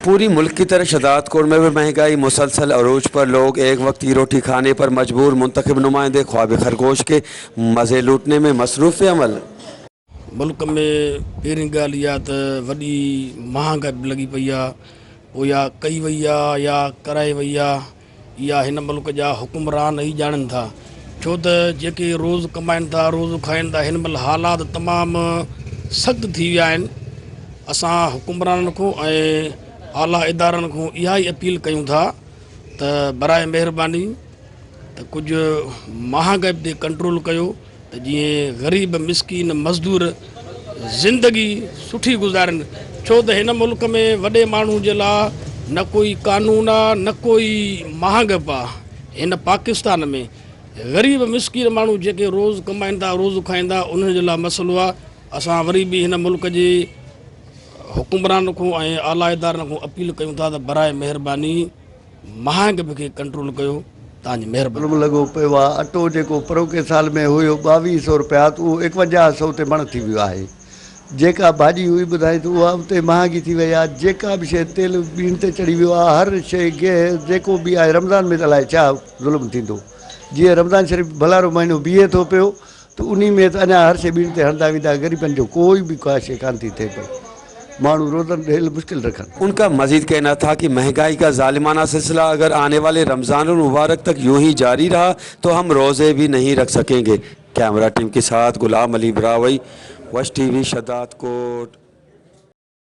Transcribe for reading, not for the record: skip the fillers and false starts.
पूरी मुल्क की तरह शदादकोट में भी महंगाई मुसलसल अरूज पर, लोग एक वक्त की रोटी खाने पर मजबूर। मुंतखब नुमाइंदे ख्वाब खरगोश के मज़े लूटने में मसरूफ़ अमल। मुल्क में पहिरीं ॻाल्हि इहा त वॾी महांगाई बि लॻी पई आहे, पोइ इहा कई वई आहे या कराई वई आहे, इहा हिन मुल्क जा हुकुमरान ई ॼाणनि था। छो त जेके रोज़ कमाइनि था, रोज़ खाइनि था, हिन महिल हालात तमामु सख़्तु थी विया आहिनि। असां हुकुमराननि खां ऐं आला इदारनि खां इहा ई अपील कयूं था त बराए महिरबानी त कुझु महांगाई ते कंट्रोल कयो त जीअं ग़रीब मिसकीन मज़दूर ज़िंदगी सुठी गुज़ारनि। छो त हिन मुल्क में वॾे माण्हू जे लाइ न कोई कानून आहे, न कोई महांगप आहे। हिन पाकिस्तान में ग़रीब मिसकीन माण्हू जेके रोज़ कमाइनि था, रोज़ खाइनि था, उन्हनि जे लाइ मसइलो आहे। असां वरी बि हिन मुल्क जे हुकुमरान खां ऐं आला इदारनि खां अपील कयूं था त बराए महिरबानी महांग खे कंट्रोल कयो, तव्हांजी महिरबानी। ज़ुल्म लॻो पियो आहे। अटो जेको परोके साल में हुयो 2200 रुपया, त उहो 5100 ते मण थी वियो आहे। जेका भाॼी हुई ॿुधाई त उहा उते महांगी थी वई आहे। जेका बि शइ, तेल ॿीण ते चढ़ी वियो आहे, हर शइ, गेहूं जेको बि आहे। रमज़ान में त अलाए छा ज़ुल्म थींदो। जीअं रमज़ान शरीफ़ भलारो महीनो बीहे थो पियो त उन में त अञा हर शइ ॿीण ते हणंदा वेंदा। ग़रीबनि जो कोई बि का शइ कान थी थिए पई, माण्हू रोज़नि ॾेल मुश्किल रखनि। उनका मजीद कहना था कि महंगाई का जालिमाना सिलसिला अगर आने वाले रमज़ान मुबारक तक यूं ही जारी रहा तो हम रोज़े भी नहीं रख सकेंगे। कैमरा टीम के साथ गुलाम अली ब्रावई, वश टीवी, शदादकोट।